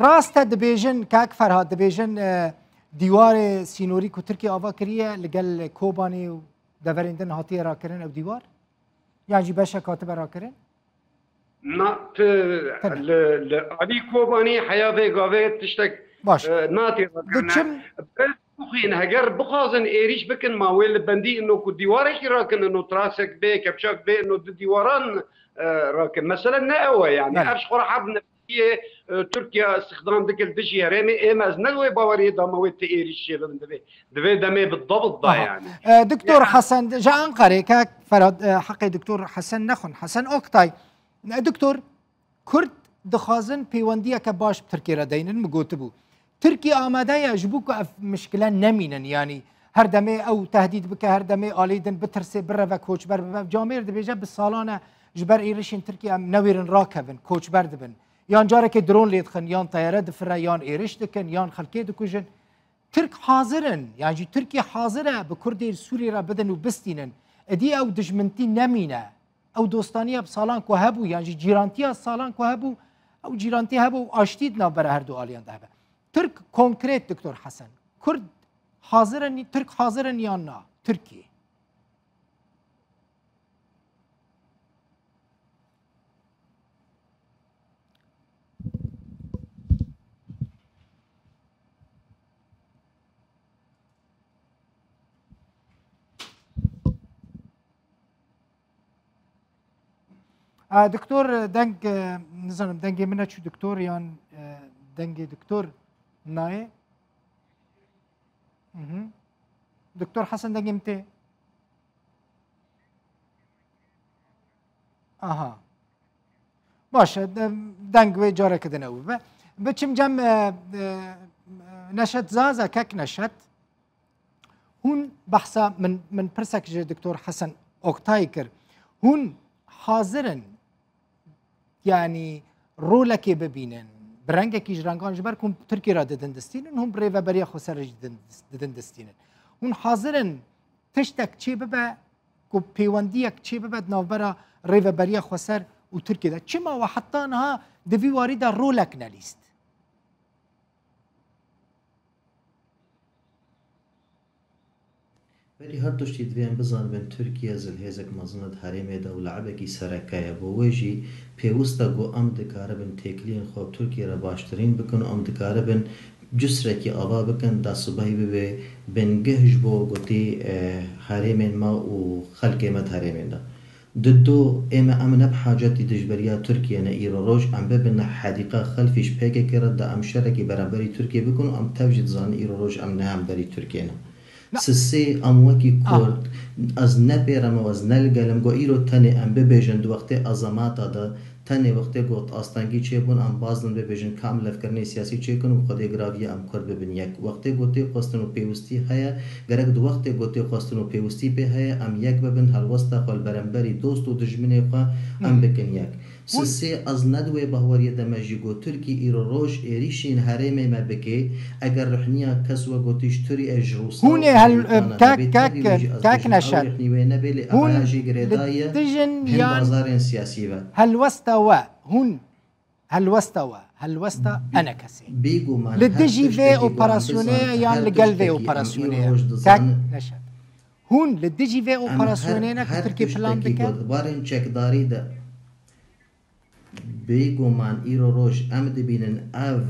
Rast e, dibêjin, kak Ferhat, dibêjin, e, dîwarê sînorî ku Tirkiye ava kiriye li gel Kobanê û deverên din hatiye rakirin ew dîwar? Yan jî beşek hatibe rakirin? Na, tu Tene. li, li alî Kobanî heya vê gavê tiştek, Baş. e, natê Di rakirine. çim Bi bixwîn, heger bixwazin êrîş bikin, ma wê li bendî ino ku dîwarekî rakin, ino trasek bê, kepçak bê, ino di dîwaran, e, rakin. Mesele ne ew e, yanî Belê. ev ji xwe re herb nefsiyê, e, Tirkiye îstixdam dike li dijî herêmê, ê me ez ne wê baweriyê da me wê ti êrîş çêbibin divê. Divê demê bi dabit da Aha. yanî. E, Doktor Ya. Hesen, ji Ankarê, kak Ferhat, e, heqê Doktor Hesen nexwin, Hesen Oktay. E, Doktor, Kurd dixwazin pêwendiyeke baş bi Tirkiyê re deynin, min gotibû. Tirkiye amade ye ji bo ku ev mişkile nemînin, yanî her demê ew tehdîd bike, her demê alî din bitirsê, bireve, koçber bibe. Camêr dibêje bi salan e ji ber êrişên Tirkiye em newêrin rakevin, koçber dibin. Yan carekê dron lê dixin, yan teyare difire, yan êriş dikin, yan xelkê dikujin. Tirk hazir in, yan jî Tirkiye hazir e bi Kurdê li Sûriyê re bidin û bistînin. Êdî ew dijmintî nemîne. Ew dostaniya bi salan ku hebû, yan jî cîrantiya salan ku hebû, ew cîrantî hebû û aştî di navbera her du aliyan de hebe. Tirk konkret, Doktor Hesen, Kurd hazir in, Tirk hazir in yan na? Tirkiye. A, doktor, deng, e, nizanim, dengê min neçû doktor yan, e, dengê doktor nayê? Mhm. Doktor Hesen, dengê min tê? Aha. Baş e, de-, deng wê careke din ew bibe. Biçim cem, e, e, Neşet Zaza, kek Neşet. Hûn behsa min, min pirsek ji Doktor Hesen Oktay kir. Hûn hazir in, yanî rolekê bibînin, bi rengekî ji rengan ji ber ku hûn Tirkiyê re didin distînin, hûn bi Rêveberiya Xweser re jî didin, didin distînin. Hûn hazir in tiştek çê bibe ku pêwendiyek çê bibe di navbera Rêveberiya Xweser û Tirkiyê de? Çima we heta niha di vî warî de rolek nelîst? Berî her tiştî divê em bizanibin, Tirkiye zilhêzek mezin e di herêmê de û le'ibekî sereke ye. Bo wê jî pêwist e ku em dikaribin têkiliyên xwe bi Tirkiye re baştirîn bikin û em dikaribin cusrekî ava bikin, da sibehî bibe bingeh ji bo gotî, e, herêmên me û xelkê me di herêmên de. Di do, ê me, em ne bi hacetî dijberiya Tirkiye ne, îro roj em bibin hedîqa xelfî ji P K K re, da em şerekî beramberî Tirkiye bikin û em tev jî dizanin îro roj em ne hemberî Tirkiye ne. Na- Sisê, em wekî Ah. Kurd, ez ne pê re me, ez ne li gel im, got îro tenê em bibêjin di wextê ezamata de, tenê wextê got astengî çêbûn, em bazin bibêjin ka em levkirinê siyasî çêkin û bi xwedê giraviya em Kurd bibin yek. Wextê ku tê xwestin û pêwistî heye, gerek di wextê ku tê xwestin û pêwistî pê heye, em yek bibin, helwesta xwe li beramberî dost û dijminê xwe em Hı. bikin yek. Hûn Sisê, ez ne di wê baweriyê de me jî got, Tirkî îro roj êrîşên herêmê me bike, eger rihniya kes we gotî ji Tirî e ji Rûsa Hûn û ê hel-, Amerîka ne, kak, bê kak, tevî wê jî ez kak bêjim, ew Neşet. rihniye wê nebê, lê Hûn avaya jî li girêdayî dijin hin ya bazarên siyasî ve. Helwesta we, hûn Helwesta we, helwesta Bê-, enekesê. bêguman Li her dijî vê tiştekî ku em operasyonê bizanin, yan her li gel vê tiştekî em operasyonê îro ye? roj Kak dizanin. Neşet. Hûn li dijî vê Em her, operasyonê ne ku her Tirkî plan tiştekî dike? ku di barên çekdarî de Bêguman îro roj em dibînin ev,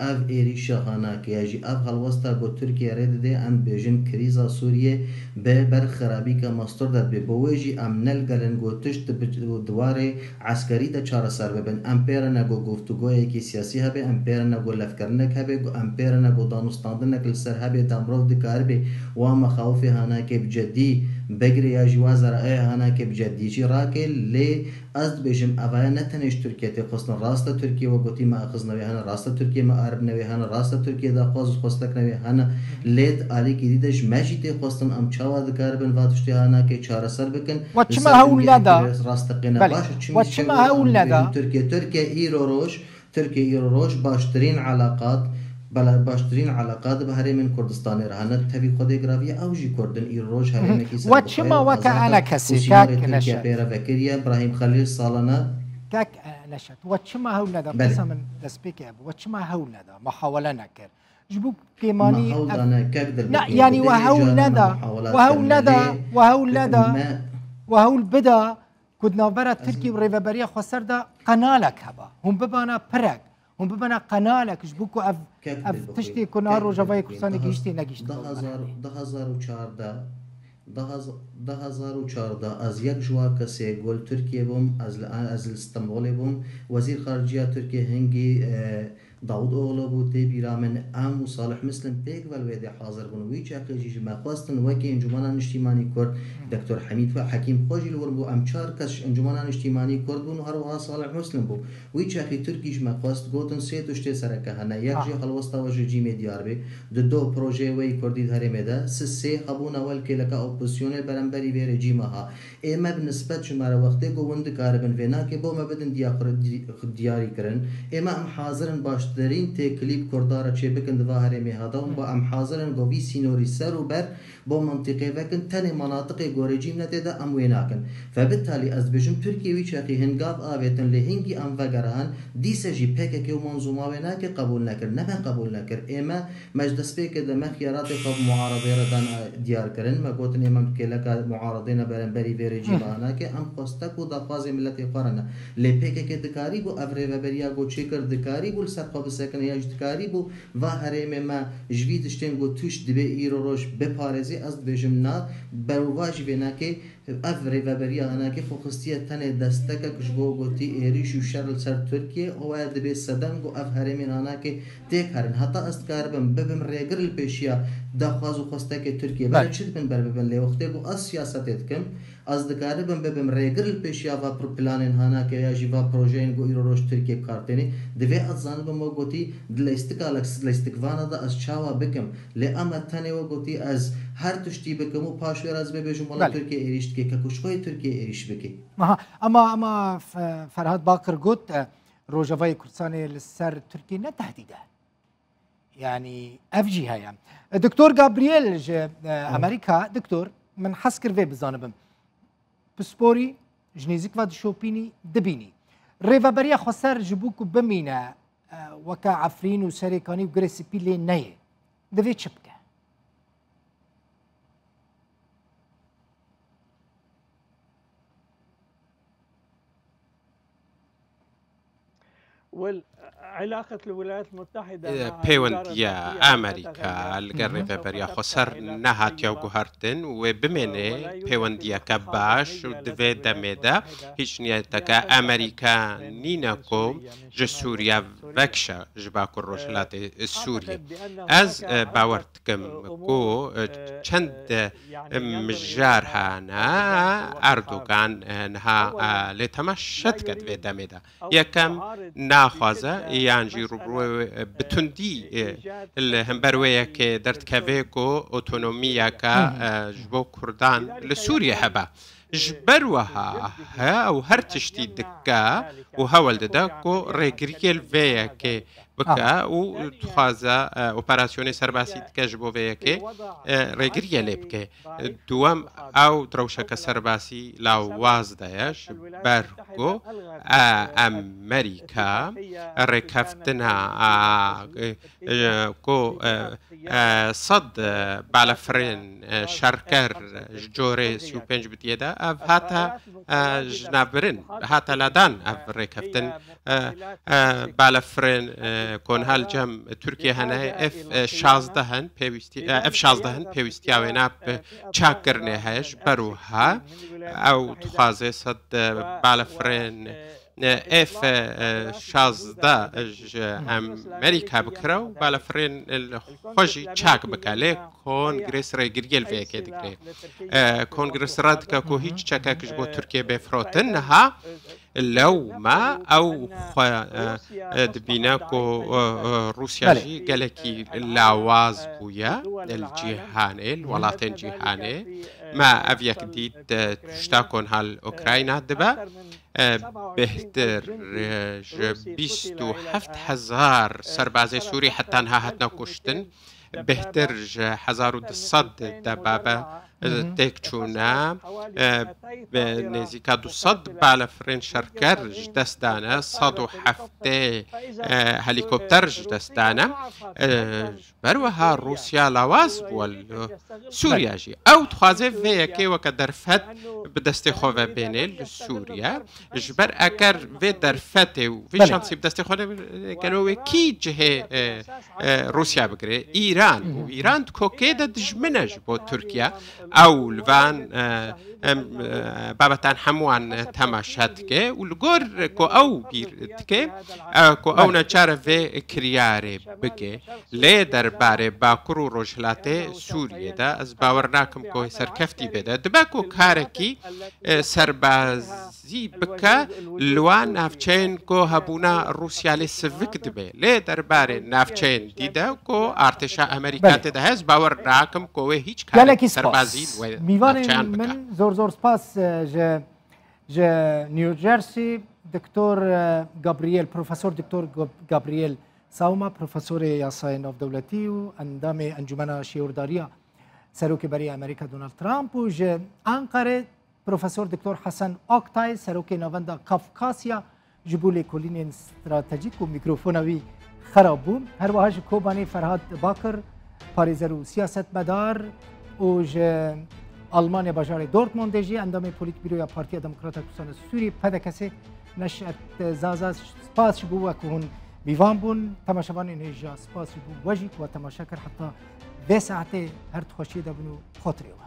ev êrîşa hanake ya jî ev helwesta ku Tirkiye rê dide, em dibêjin krîza Sûriyê bi ber xerabîka mastor de dibe. Bo wê jî em ne li gel in ku tişt di bi-, di warê eskerî de çareser bibin. Em pê re ne ku guftûgoyekî siyasî hebe, em pê re ne ku levkirinek hebe, ku em pê re ne ku danûstandinek li ser hebe da mirov dikaribe wa mexawifê hanake bi cedî bigire ya jî wa zerayê hanake bi cedî jî rake. Lê ez dibêjim, evaya ne tenê ji Tirkiye tê xwestin. Rast e Tirkiye, we gotî, me axizine wê hene, rast e Tirkiye me aribine wê hene, rast e Tirkiye daxwaz û xwestekine wê hene. Lê di alîkî dî de ji me jî tê xwestin, em çawa dikaribin va tiştê hanake çareser bikin? Wa Li çima ser hewl bingerekî neda? Rêz rasteqîne. Belê. Baş e, çimî Wa çima hewl neda? Tirkiye, Tirkiye îro roj, Tirkiye îro roj baştirîn eleqat, bela-, baştirîn eleqat bi herêmên Kurdistanê re hene. Tevî Xwedê giraviye, ew jî Kurd in, îro roj herêmekî Wa çima serbixwe, weke azad e ene û kesê, sînorê kek Tirkiye Neşet? Pê re vekiriye. Brahîm Xelîl salane Kek, e, Neşet, we çima hewl neda? Belê. Qesa min destpêkê hebû. We çima hewl neda? Muhawele nekir. Ji bo pêmanî Me hewl ev dane kek Dilbekî. Na, yanî we hewl neda. We hewl neda. We hewl neda. Me We hewl bida ku di navbera Tirkî û Rêveberiya Xweser de qenalek heba. Hûn bibana pirek. Hûn bibana qenalek ji bo ku ev, Kek ev Dilbekî, tiştê ku niha Rojavayê Kurdistanê gihiştê negihiştî. Du hezar, du hezar û çardeh, du hezar û çardeh ez yek ji wa kesê ku li Tirkiyê bûm, ez li, ez li Stenbolê bûm, Wezîr Xariciya Tirkiyê hingî, e, Davutoglu bû, tê bîra min, em û Salih Muslim pêk ve li wê dê hazir bûn. Wî çaxê jî ji me xwestin wekî Encûmena Niştîmanî Kurd, Doktor Hemîd Hekîm xwe jî li wir bû. Em çar kes ji Encûmena Niştîmanî Kurd bûn û her wiha Salih Muslim bû. Wî çaxî Tirkî ji me xwest, gotin sê tiştê sereke hene. Yek Ha. jê helwesta we ji cîmê diyar bê. Dido projeyê we yî Kurdî di herêmê de. Sisê hebûna we li kêleka opozisyonê beramberî vê rejîma ha. Ê me bi nisbet ji me re wextê ku hûn dikaribin vênakê bo me bidin diya xwe re-, di-, diyarî kirin. Ê me em hazir in baştirîn têkilî bi Kurda re çêbikin di va herêmê ha de. Hûn ba em hazir in ku vî sînorî ser û ber bo mintîqê vekin, tenê manatiqê ku rejîm ne tê de em wê nakin. Fe bitalî ez dibêjim Tirkiye wî çaxî hin gav avêtin lê hingî em vegerihan, dîse jî P K K û Manzûma wê nake qebûl nekir. Ne me qebûl nekir. Ê me Me ji destpêkê de me xiyaratê xwe bi muaredê re dan, e, diyar kirin. Me gotin ê me bi kêleka muaredê ne beramberî vê rejîma nake. Em xwestek û daxwazê miletê xwe re ne. Lê P K K dikarî bû ev rêveberiya ku çêkir, dikarî bû li ser xwe bisekine ya jî dikarî bû va herêmê me ji vî tiştên ku tûş dibe îro roj biparêzê. Ez dibêjim na, berûva jî vê nake. Ev rêveberiya hanakê xwe xistiye tenê destekek ji bo gotî êrîş û şer li ser Tirkiye, ew e dibê sedem ku ev herêmên hanakê têk herin. Heta ez dikaribim bibim rêgir li pêşiya daxwaz û xwestekê Tirkiye. Belê. Belê çi dibin ber bibin, lê wextê ku ez siyasetê dikim, ez dikaribim bibim rêgir li pêşiya va pr-, planên hanakê ya jî va projeyên ku îro roj Tirkiye bi kar tênê. Divê ez zanibim wek gotî di leystikalek, leystikwana de ez çawa bikim. Lê ema tenê we gotî ez her tiştî bikim û paşwê re ez bê bêjim wela Belê. Tirkiye êrîş dike, kek û ji xwe yê Tirkiye êrîş bike. Aha, ama, ama F-, Ferhat Bakir got, e, Rojavayê Kurdistanê li ser Tirkiye ne tehdîd e. Yani ev jî heye. E, Doktor Gabriel ji, e, Amerîka, Doktor, min hez kir vê bizanibim. Pisporî ji nêzîk ve dişopînî, dibînî. Rêveberiya xweser ji bo ku bimîne, e, weke Efrîn û Serêkanî û Girê Spî lê neyê. Divê çi bike? Well, علاقة الولايات المتحدة مع الإدارة التركية علاقتها غير مستقرة. Pêwendiya Amerîka li gel Rêveberiya Xweser nehatiye guhertin, wê bimêne pêwendiyeke baş û di vê demê de hîç niyeteke Amerîka nîne ku ji Sûriye vekişe ji Bakur Rojhilatê Sûriyê. Ez, e, bawer dikim ku, e, çend, e, mijar hene Erdogan, e, niha, e, lê temaşe dike di vê demê de. Yekem naxwaze yan jî rûbirû, e, bi tundî, e, li hember wê yekê derdikeve ku otonomiyeke, e, ji bo Kurdan li Sûriyê hebe. Ji ber wiha he ew her tiştî dike û hewl dide ku rêgiriyê li vê yekê bike û dixwaze, e, operasyonê serbasî dike ji bo vê yekê, e, rêgiriyê lê bike. Duwem, ew rewşeke serbasî lawaz de ye, ji ber ku, e, Amerîka rêkeftina, e, e, ku, e, e, sed, e, balefirên, e, şerker ji corê sî û pênc bidiyê de, ev hate, e, jinabirin, hate ladan ev rêkeftin, e, e, balefirên, e, ku niha li cem Tirkiye hene, F, e, şazdeh in, pêwîstî, e, F şazdeh in, pêwîstiya wêna bi çakkirinê heye. Ji ber wiha ew dixwaze sed, e, balefirên, e, F, e, şazdeh ji Amerîka bikire û balefirên li xwe jî çak bike. Lê Kongres rêgiriyê li vê yekê digire. E, Kongres red dike ku hîç çekek ji bo Tirkiye bê firotin. Niha lewma ew xwe, e, e, dibîne ku, e, e, Rûsya Belê. jî gelekî lawaz bûye li cîhanê, li welatên cîhanê. Me ev yek dît, e, tişta ku niha li Ukrayna dibe. E, bêhtir, e, ji bîst û heft hezar serbazê Sûrî heta niha hatine kuştin. Bêhtir ji hezar û du sed debebe, e, Hı hı. têk çûne. E, bi nêzîka du sed balefirên şerker ji dest dane, sed û heftê, e, helîkopter ji dest dane. E, ji ber wiha Rûsya lawaz bû li Sûriya jî. Ew dixwaze vê yekê weke derfet bi destê xwe ve bêne li Sûriye. Ji ber eger vê derfetê û vê Belê. şansê bi destê xwe de gelo wê kî cihê, e, e, Rûsya bigire? Îran. Hı hı. Û Îran di kokê de dijmin e ji bo Tirkiye. Ew li van, e, em, e, babetan hemûan, e, temaşe dike û li gor ku ew bîr dike, e, ku ew Belê. neçar e vê kiryarê bike. Lê derbarê Bakur û Rojhilatê Sûriyê de ez bawer nakim ku serkeftî bê de. Dibe ku karekî, e, serbazî bike li wan navçeyên ku hebûna Rûsya lê sivik dibe. Lê derbarê navçeyên dî de ku artêşa Amerîka Belê. tê de heye, ez bawer nakim ku wê hîç karek Gelekî serbazî spas. li wê Mîvanên navçeyan bike. min zor zor spas, e, ji, ji New Jersey, Doktor, e, Gabriel, Profesor Doktor Gab-, Gabriel Sauma, Profesorê Yasayê Navdewletî û endamê Encûmena Şêwrdariya Serokê Berê Amerîka Donald Trump û ji Anqarê Profesor Doktor Hesen Oktay, Serokê Navenda Kafkasya ji bo lêkolînên stratejîk û mîkrofona wî xerab bû. Her wiha ji Kobanê Ferhat Bakir, parêzer û siyasetmedar û ji Almanya bajarê Dortmundê jî endamê Polîtbîroya Partiya Demokrata Kurdistana Sûrî, P D K S, Neşet Zaza, spas ji bo we ku hûn mîvan bûn. Temaşevanên hêja, spas ji bo we jî ku we temaşe kir. Heta vê saetê her di xweşiyê de bin û xatirê we.